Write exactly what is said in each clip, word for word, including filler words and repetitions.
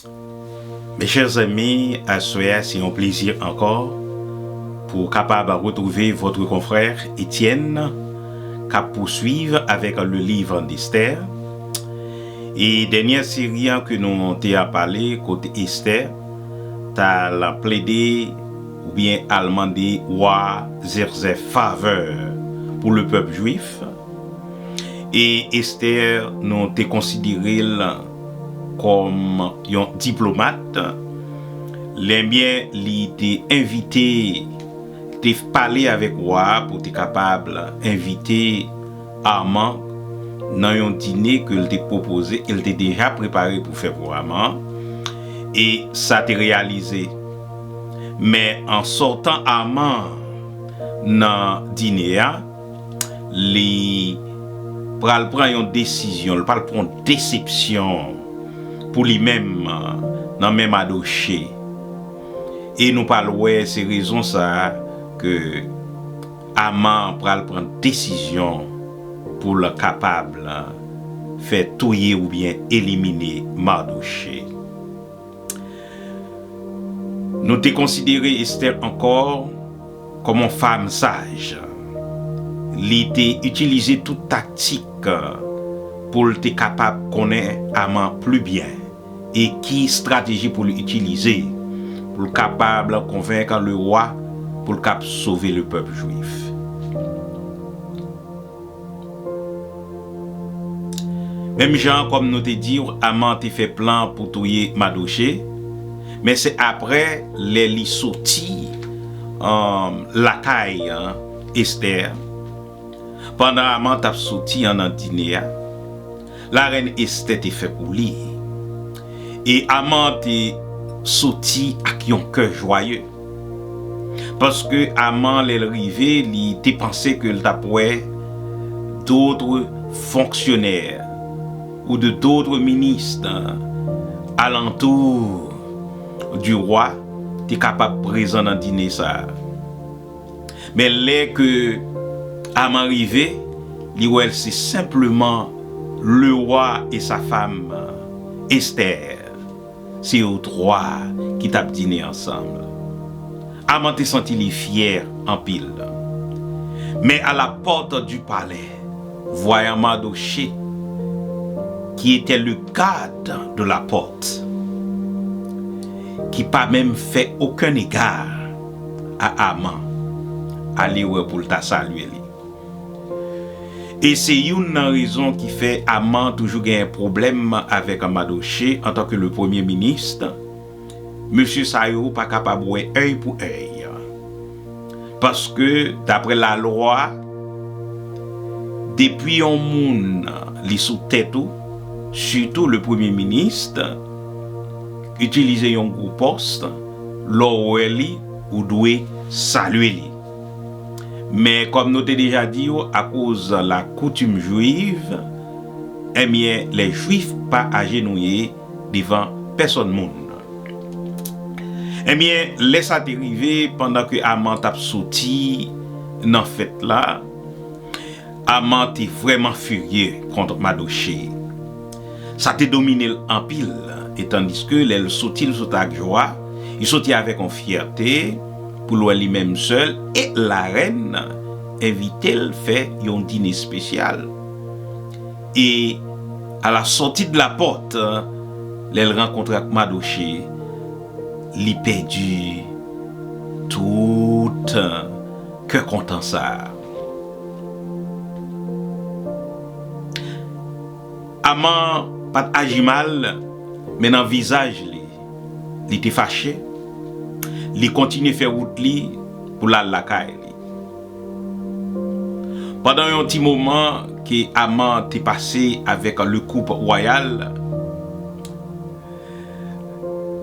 Mes chers amis, aswè a se yon plezi ankò pou kapab retrouver votre confrère Etienne k ap pouswiv avèk le livre d'Esther. E dènyè seri an ke nou te ap pale kote Esther t al plede oubyen al mande wa Zerzè favè pou le pèp jwif. E Esther, nou te konsidere l kòm yon diplomat, ebyen, li te envite, te pale avèk wa a pou te kapab envite Aman nan yon dine ke l te pwopoze, e l te deja prepare pou fè pou Aman, e sa te reyalize. Men an sòtan Aman nan dine a, li pral pran yon desizyon, li pral pran yon desepsyon pou li menm nan men Madoche. E nou pral wè se rezon sa a ke Aman pral pran desizyon pou l kapab fè touye oubyen elimine Madoche. Nou te konsidere Esther ankò kòm yon fanm saj. Li te itilize tout taktik pou l te kapab konnen Aman pli byen e ki estrateji pou l itilize pou l kapab konvenk le wa pou l kab sove le pèp jwif. Menm jan kòm nou te di w, Aman te fè plan pou touye Madoche, men se aprè lè li soti um, lakay Esther, pandan Aman t ap soti an nan dine a, larèn Esther te fè pou li. E Aman te soti ak yon kè jwaye. Paske Aman, lè l rive, li te panse ke l t ap wè d'autres fonctionnaires ou de d'autres ministres alentour du roi te kapab prezan nan dine sa a. Men lè ke Aman rive, li wè l se senpleman le roi et sa femme, Esther. Se yo twa ki t ap dine ansanm. Aman te santi li fyè anpil. Mais à la porte du palais, voyant Mardochée, qui était le garde de la porte, ki pa menm fè okenn ega a Aman, ale wè pou l ta salye li. E se youn nan rezon ki fè Aman toujou genyen pwoblèm avèk Madoche antanke le premye minis. Mesye sa yo pa kapab wè èy pou èy. Paske, daprè lalwa, depi yon moun li sou tèt ou, sitou le premye minis, itilize yon gwo pòs, lè w wè li, ou dwe salye li. Men kòm nou te deja di w, akoz la coutume juive, ebyen, lè Jwif pa ajenouye devan pèsòn moun. Ebyen, lè sa te rive, pandan ke Aman t ap soti nan fèt la, Aman te vrèman firye kont Madoche. Sa te domine l anpil, e tandiske lè l soti, l soti ak jwa, li soti avèk yon fyète pou l wè li menm sèl, e larèn envite l fè yon dine espesyal. E à la sortie de la porte, lè l rankontre ak Madoche, li pèdi tout kè kontan sa a. Aman pa t aji mal, men nan vizaj li, li te fache. Li kontinye fè wout li pou l al lakay li. Pandan yon ti moman ke Aman te pase avèk le koup wayal,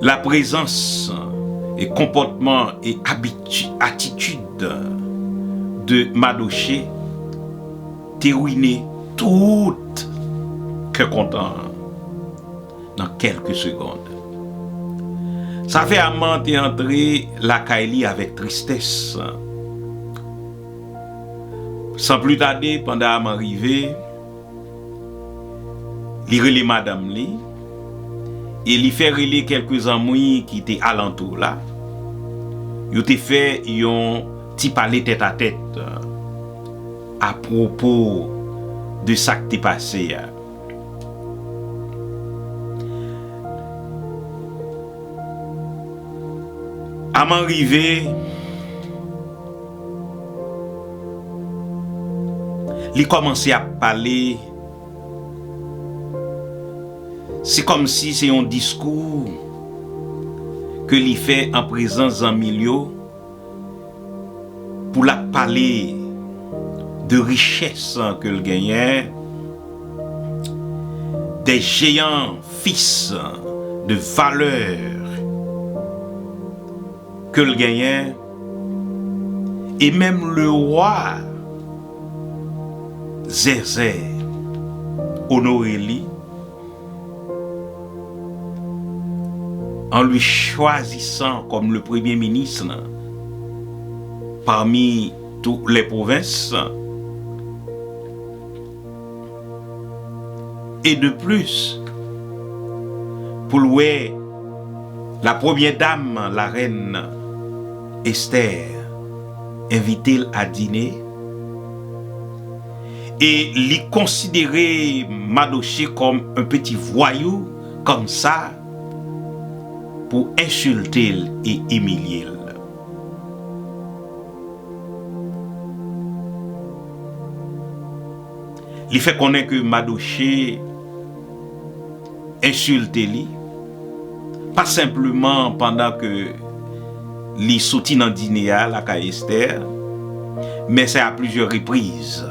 laprezans e konpòtman e abiti-, atitid de Madoche te wine tout kè kontan an nan kèlke segonn. Sa fè Aman te antre lakay li avèk tristès. San pli tade, pandan Aman rive, li rele madanm li e li fè rele kèlke zanmi ki te alantou la. Yo te fè yon ti pale tètatèt apwopo de sa k te pase a. Aman rive, li kòmanse ap pale. Se kòmsi se yon diskou ke li fè an prezans zanmi l yo, pou l ap pale de richès ke l genyen, des géants fils de valeur ke l genyen, e menm le roi Zèzè onore li en le choisissant comme le premier ministre parmi toutes les provinces. Et de plus, pou l wè la première dame, la reine Esther, envite l a dine, e li konsidere Madoche kòm un petit voyou, kòmsa, pou ensilte l e imilye l. Li fè konnen ke Madoche ensilte li, pa senpleman pandan ke li soti nan dine a lakay Esther, men se a plizyè repriz.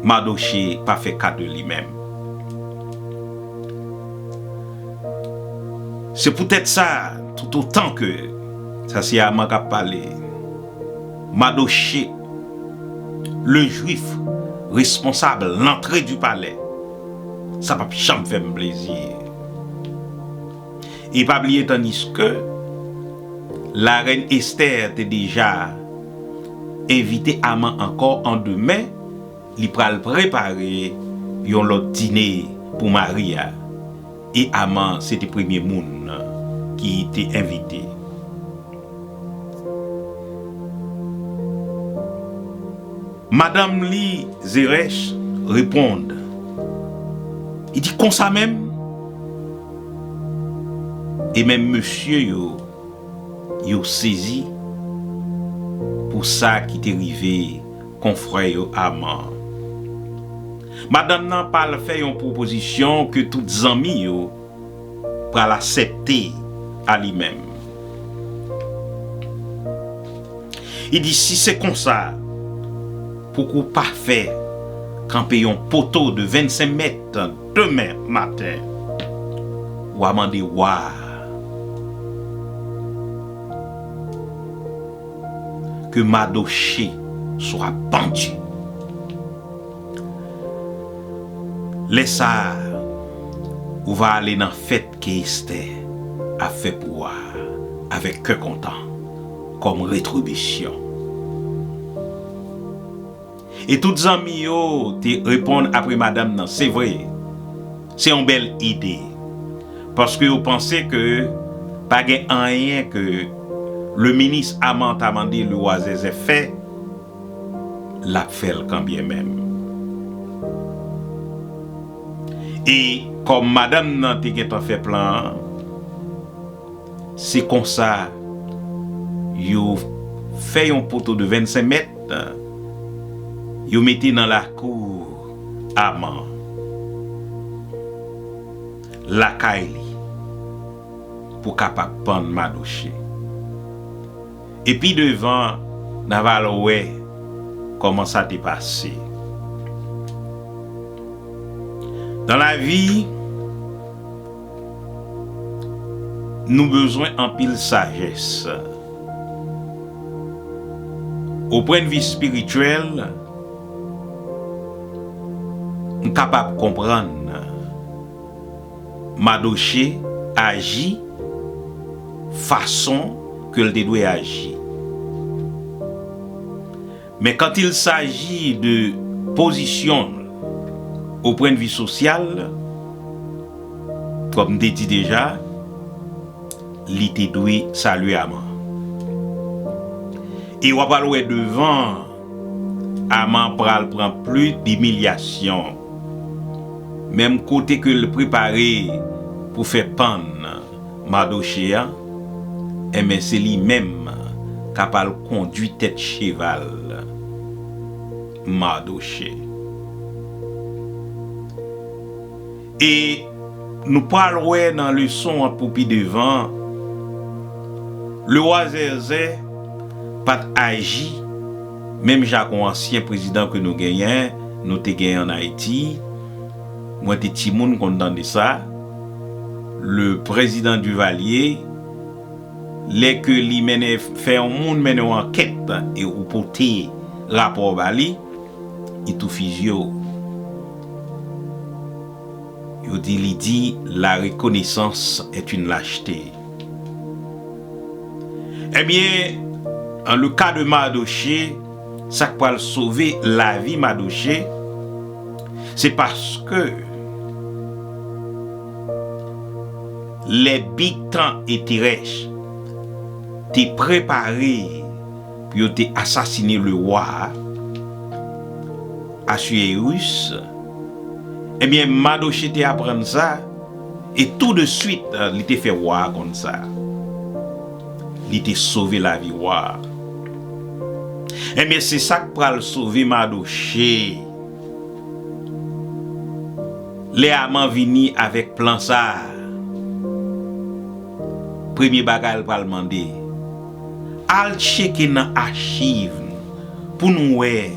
Madoche pa fè ka de li menm. Se poutèt sa, toutotan ke, sa se Aman k ap pale, Madoche, le Juif, responsable l'entrée du palais, sa p ap janm fè m plezi. E pa bliye, tandiske la reine Esther te deja envite Aman ankò an demen, li pral prepare yon lòt dine pou mari a. E Aman se te premye moun ki te envite. Madanm li, Zerèch, reponn. Li di konsa menm. E menm mesye yo, yo sezi pou sa ki te rive konfrè yo Aman. Madanm nan pral fè yon pwopozisyon ke tout zanmi yo pral aksepte a li menm. Li di, si se konsa, pouki w pa fè kanpe yon poto de vennsenk mèt demen maten, w a mande wa a ke Madoche swa pandi. Lè sa a, ou va ale nan fèt ke Estè ap fè pou ou a avèk kè kontan, kòm retribisyon. E tout zanmi yo te reponn apre madanm nan, se vre, se yon bèl ide, paske yo panse ke pa gen anyen ke le minis Aman ta mande lewa Zèzè fè, l ap fè l kanbyenmenm. E kòm madanm nan te gentan fè plan an, se konsa yo fè yon poto de vennsenk mèt, yo mete nan lakou Aman, lakay li, pou kapab pann Madoche. E pi devan, n a va al wè kòman sa te pase. Dan lavi, nou bezwen anpil sajès. O pwennvi espirityèl, m kapab konprann Madoche aji fason ke l te dwe aji. Men quand il s'agit de pozisyon l o pwennvi sosyal, Kòm m te di deja, li te dwe salye Aman. E w ap al wè devan, Aman pral pran plis dimilyasyon. Menm kote ke l prepare pou fè pann Madoche a, enben, se li menm k ap al kondui tèt cheval Madoche. E nou pral wè nan leson an pou pi devan, lewa Zèzè pa t aji menm jan ak yon ansyen prezidan ke nou genyen, nou te genyen ann Ayiti. Mwen te timoun, konn tande sa. Le président Duvalier, lè ke li mennen, fè yon moun mennen yon ankèt e ou pote rapò ba li, li tou fizye w. Yo di, li di, la reconnaissance est une lâcheté. Ebyen, an le ka de Madoche, sa k pral sove lavi Madoche, se paske lè Bigtan e Terèch te prepare pou yo te asasine lewa Asiyeyis, ebyen, Madoche te aprann sa, e tou de swit, li te fè wa a konn sa. Li te sove lavi wa a. Ebyen, se sa k pral sove Madoche. Lè Aman vini avèk plan sa a, premye bagay l pral mande, al tcheke nan achiv pou nou wè.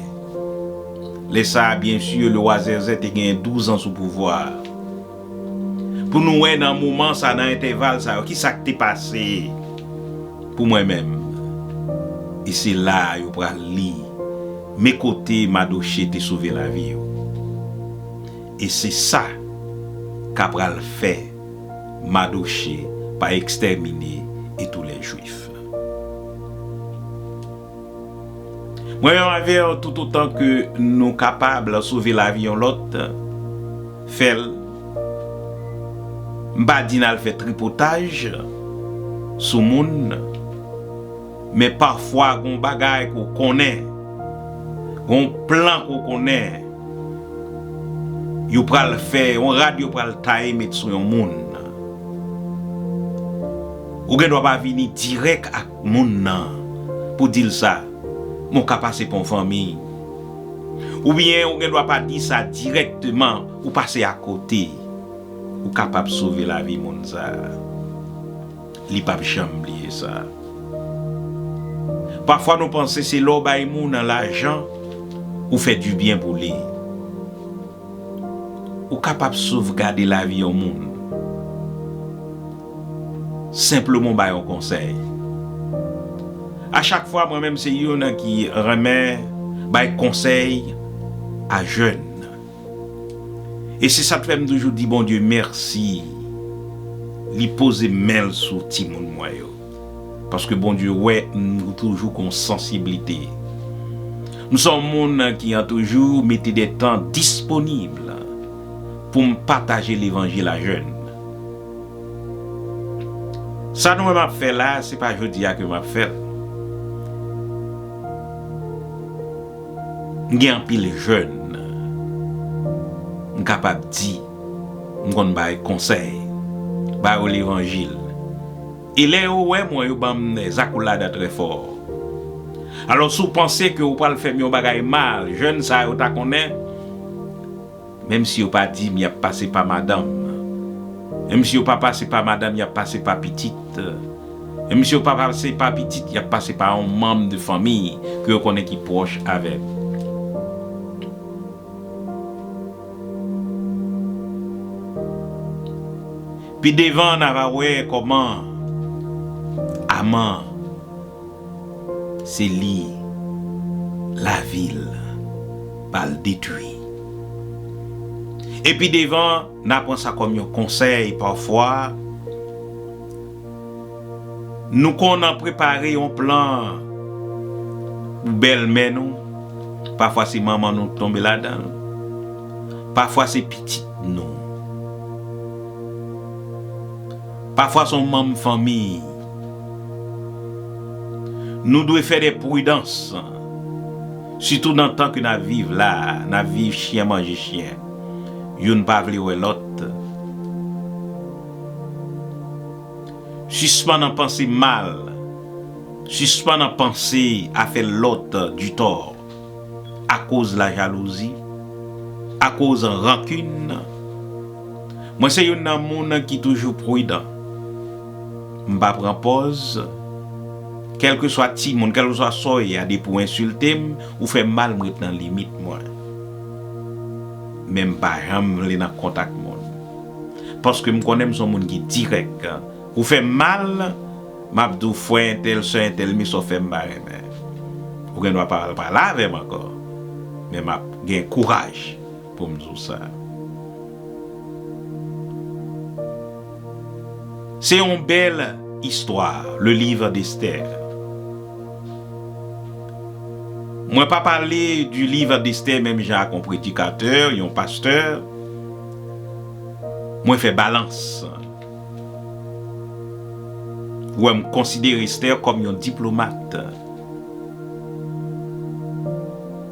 Lè sa a, byen si, lewa Zèzè te gen douz an sou pouvwa a. Pou nou wè nan moman sa, nan entèval sa yo, ki sa k te pase pou mwen menm. E se la a yo pral li men kote Madoche te sove lavi yo. E se sa k apral fè Madoche pa ekstèmine e tou lè Jwif. Mwen menm avè w, toutotan ke nou kapab sove lavi yon lòt, fè l. M pa di n al fè tripotaj sou moun, men pafwa gon bagay ke w konnen, gon plan ke w konnen, yo pral fè, yon rad yo pral taye met sou yon moun. Ou gen dwa pa vini dirèk ak moun nan pou di l sa, men w ka pase pa yon fanmi. Oubyen ou gen dwa pa di sa dirèkteman, ou pase akote. Ou kapab sove lavi moun sa a. Li p ap janm bliye sa. Pafwa nou panse se lè w bay moun nan lajan, ou fè dibyen pou li. Ou kapab sovgade lavi yon moun. Senpleman w bay yon konsèy. A chak fwa, mwen menm se youn ki renmen bay konsèy a jèn. E se sa k fè m toujou di Bondye mèsi. Li poze men l sou timoun mwen yo. Paske Bondye wè m toujou gon sansiblite. M se yon moun ki an toujou mete de tan disponib pou m pataje levanjil a jèn. Sa nou wè m ap fè la, se pa jodi a ke m ap fè l. M gen anpil jèn, m kapab di, m konn bay konsèy, ba yo levanjil. E lè yo wè mwen, yo ban m des accolades très fort. Alò, si w panse ke w pral fè m yon bagay mal, jèn sa yo ta konnen, menm si yo pa di m, y ap pase pa madanm. Menm si yo pa pase pa madanm, y ap pase pa pitit. Menm si yo pa pase pa pitit, y ap pase pa yon manm de fanmi ke yo konnen ki pwòch avè m. Pi devan, n a va wè kòman Aman se li, lavi l pral detwi. Epi devan, n a pran sa kòm yon konsèy, pafwa, nou konn prepare yon plan pou bèlmè nou, pafwa se manman nou k tonbe ladan l, pafwa se pitit nou. Pafwa se yon manm fanmi. Nou dwe fè de pridans, sitou nan tan ke n ap viv la a, n ap viv chyen manje chyen. Youn pa vle wè lòt. Sispann an panse mal, sispann an panse a fè lòt ditò akoz lajalouzi, akoz rankin. Mwen se youn nan moun ki toujou pridan. M pa pran pòz. Kèlkeswa timoun, kèlkeswa sa w ye a, depi w ensilte m, ou fè m mal, m ret nan limit mwen. Men m pa janm vle nan kontak moun. Paske m konnen m se yon moun ki dirèk. Ou fè m mal, m ap di w, frè entèl, sè entèl, men sa w fè m pa renmen. Ou gen dwa pa al pale avè m ankò, men m ap gen kouraj pou m di w sa. Se yon bèl istwa, le livre d'Esther. Mwen pa pale du livre d'Esther menm jan ak yon predikatè, yon pastè. Mwen fè balans. Ou wè, m konsidere Esther kòm yon diplomat.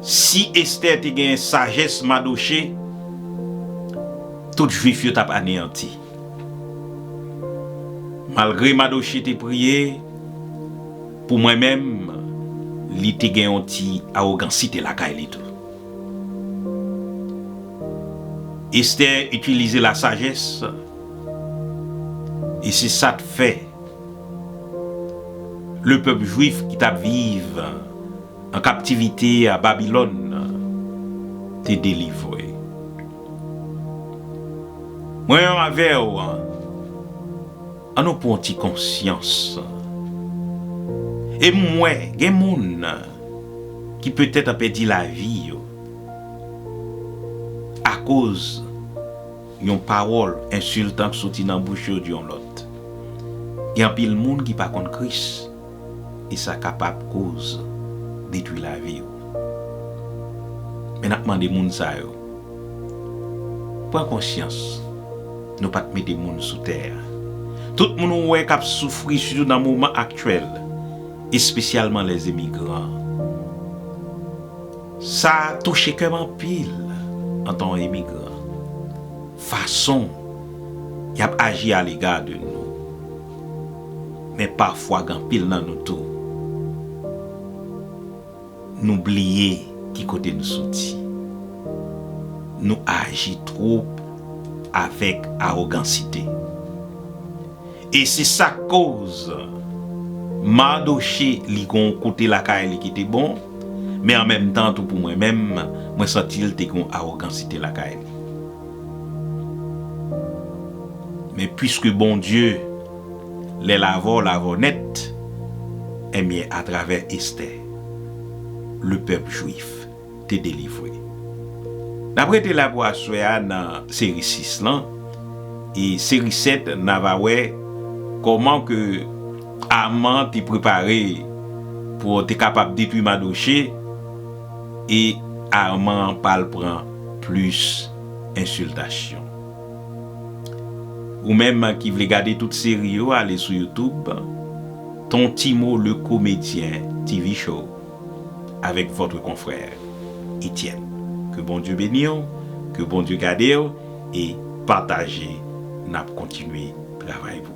Si Esther te gen sajès Madoche, tout Jwif yo t ap aneyanti. Malgre Madoche te priye, pou mwen menm, li te gen yon ti awogansite lakay li tou. Esther itilize lasajès, e se sa t fè lepèp jwif ki t ap viv an kaptivite a Babilòn te delivre. Mwen menm avè w, ann nou pran yon ti konsyans. E m wè, gen moun ki petèt ap pèdi lavi yo akoz yon pawòl ensiltan k soti nan bouch yo di yon lòt. Gen anpil moun ki pa konn Kris, e sa kapab koz detwi lavi w. Men n ap mande moun sa yo, pran konsyans, nou pa t mete moun sou tè a. Tout moun ou wè k ap soufri, sitou nan moman aktyèl, espesyalman lèzemigran. Sa touche kè m anpil antan yon emigran. Fason y ap aji alega de nou. Men pafwa, gen anpil nan nou tou, nou bliye ki kote nou soti. Nou aji twòp avèk awogansite. E se sa k koz Madoche, li gon kote lakay li ki te bon, men an menm tan tou, pou mwen menm, mwen santi l te gon awogansite lakay li. Men piske Bondye, lè l avè w, l avè w nèt, enbyen, atravè Esther, lepèp jwif te delivre. N ap rete la pou aswè a nan seri sis lan. E seri sèt, n a va wè kòman ke Aman te prepare pou te kapab detwi Madoche, e Aman pa al pran plis ensiltasyon. Ou menm ki vle gade tout seri yo, ale sou YouTube, Ton Timo le Comédien T V Show, avec votre confrère Etienne. Ke Bondye beni w, ke Bondye gade w, e pataje, n ap kontinye travay pou